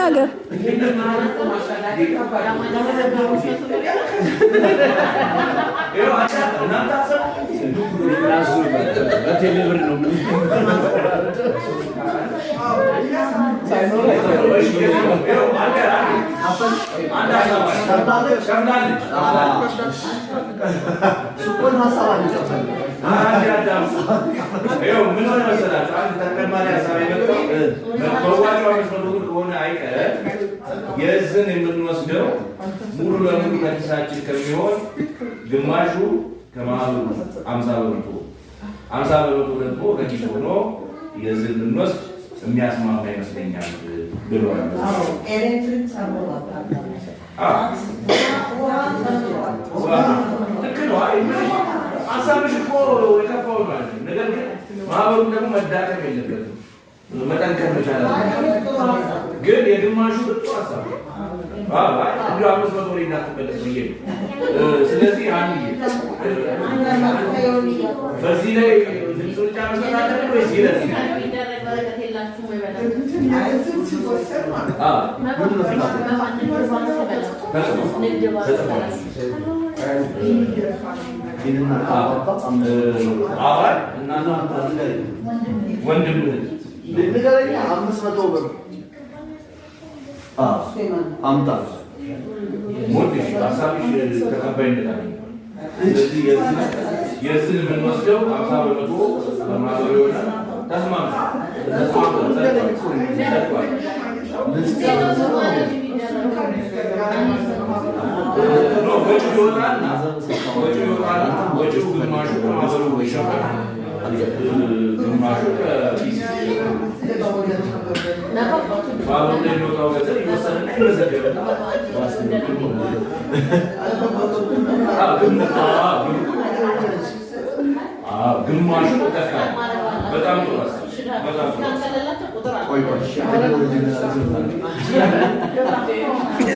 ተናገር። ይኸው እናንተ አትሰሙም? ራሱ በቴሌብር ነው ምን ሳይኖር። እሺ፣ ይኸው አንድ አንድ ሀሳብ አለ። ከፍላለች። ሱቁን ሀሳብ አንጨርሰን። አንድ አዳምጡ። ይኸው ምን ሆነ መሰላችሁ? አንድ ተጨማሪ ሀሳብ የመጣው መዋጮ 500 ብር ከሆነ አይቀር የዝን የምንወስደው ሙሉ ለሙሉ ከኪሳችን ከሚሆን ግማሹ ከማህበሩ 50%፣ 50% ደግሞ ከኪስ ሆኖ የዝን ብንወስድ የሚያስማማ ይመስለኛል ብለዋል። ኤሌክትሪክ ጨምሯል። አዎ። ውሃ ጨምሯል። ልክ ነው። አይ ሀሳብሽ እኮ የከፋው ማለት ነው። ነገር ግን ማህበሩን ደግሞ መዳከም የለበትም፣ መጠንከር መቻል አለበት። ግን የግማሹ ጥሩ ሀሳብ ነው። አዎ፣ አይ እንዲሁ 500 ብር እንዳትመለስ ብዬ ነው። ስለዚህ አንዬ በዚህ ላይ ድምፅ ብቻ መስጠት አለብን ወይስ ይለፍ? ሲወሰን ማለት አዎ፣ ተጽፏል። አባል እናት ወንድም ንገረኛ፣ 500 ብር አምጣ። ሞትሽ ሀሳብሽ ተቀባይነት አገኘ። ስለዚህ የዝን የምንወስደው 50% በማህበሩ ይሆናል። ተስማምተን ተስማምተን ጸድቋል። No፣ ወጪው ይወጣና ወጪው ግማሹ ከማህበሩ ይሸፈናል፣ ግማሹ ከኪስ ይሸፈናል። ማህበሩ ላይ የሚወጣው ገንዘብ ይወሰንና ይመዘገብና ግማሹ ከፍታል። በጣም ጥሩ ሀሳብ፣ በጣም ጥሩ ሀሳብ። ቆይ ቆይ።